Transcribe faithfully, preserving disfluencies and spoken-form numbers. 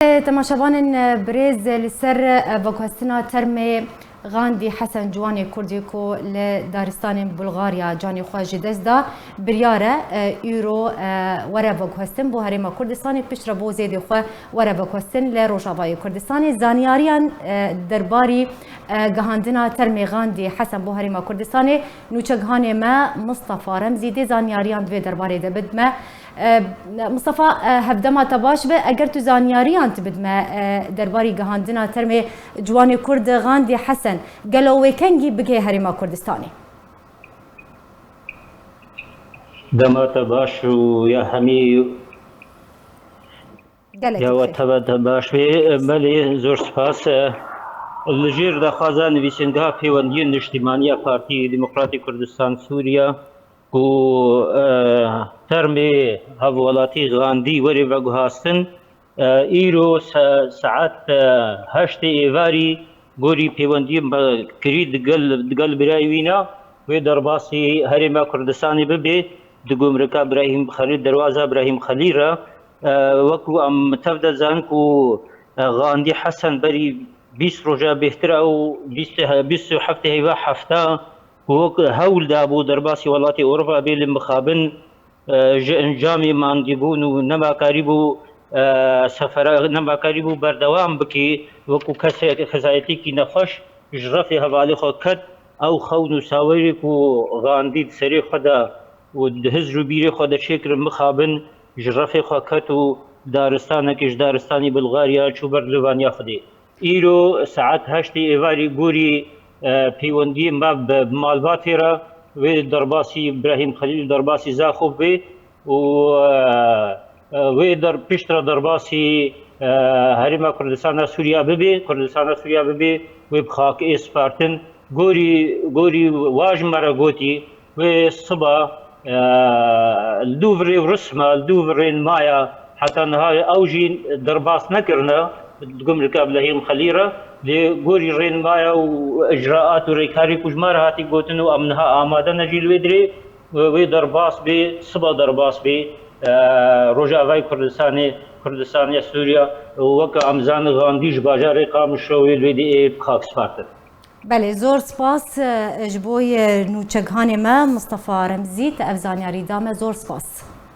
Temaşevanên birêz, li ser veguhestina termê Gandî Hesen Ciwanê Kurdî ku li daristanên Bulgarya canê xwe ji dest da, biryar e îro were veguhestin bo Herêma Kurdistanê, piştre bo zêdê xwe were veguhestin li Rojavayê Kurdistanê. Zanyariyan derbarî gihandina termê Gandî Hesen bo Herêma Kurdistanê nûçegihanê me Mistefa Remzî dê zanyariyan di vê derbarê de bidme. Mistefa, hevdema te baş be, eger tu zanyariyan tu bidme derbarî gihandina termê ciwanê Kurd Gandî Hesen, gelo wê kengî bigihê Herêma Kurdistanê? Dema te baş û ya hemî Gelek ya we teve te baş bê. Belê, zor spas. Li jêr daxwaza nivîsîngeha Pêwendiyên Niştîmaniya Partî Demokratî Kurdistan Sûriya ku termê hevwelatî Gandî were veguhastin, îro saet heştê êvarî gorî pêwendiyên me kirî digel digel birayê wî ne, wê derbasî Herêma Kurdistanê bibe, di gumrika Birahîm Xelîl, derwaza Birahîm Xelîl re. Weku em tev de zanin ku Gandî Hesen berî bîst roja bêhtir ew bîst bîst û heftê heyva hefta ku wek hewl dabû derbasî welatê Ewropa bê, lê mixabin ji encamê mangîbûn û nemakarîbû sefera, nemakarîbû berdewam bikî, wekû kesek xizayetîkî nexweş ji refê hevalê xwe ket. Ew xewn û sawerê ku Gandî di serê xwe de û di hizr û bîrê xwe de çêkirin mixabin, ji refê xwe ket û daristanekê ji daristanî Bulgarya çû ber dilivaniya Xwedê. Îro saet heştê êvarî gorî pêwendiyê me bi malbatê re, wê derbasî Birahîm Xelîl û derbasî Zaxo bê û wê der piştre derbasî Herêma Kurdistana Sûriya bibê, Kurdistana Sûriya bibê, wê bi xakê spartin. Gorî, gorî wa ji me re gotî, wê siba li dû virê û risma, li dû virên maya, heta niha ew jî derbas nekirine di gumrika Birahîm Xelîl re. Lê gorî rênmaya û icraat û rêkarî ku ji me re hatî gotin û em niha amade ne jî li wê dirê, wê derbas bê, siba derbas bê. Rojavayê Kurdistanê, Kurdistaniya Sûriya, weke em zanin Gandî ji bajarê Qamişlo wê li wê dê ê bi xak spartin. Belê, zor spas ji bo nûçeghanê me Mistefa Remzî, te ev zanyarî da me, zor spas.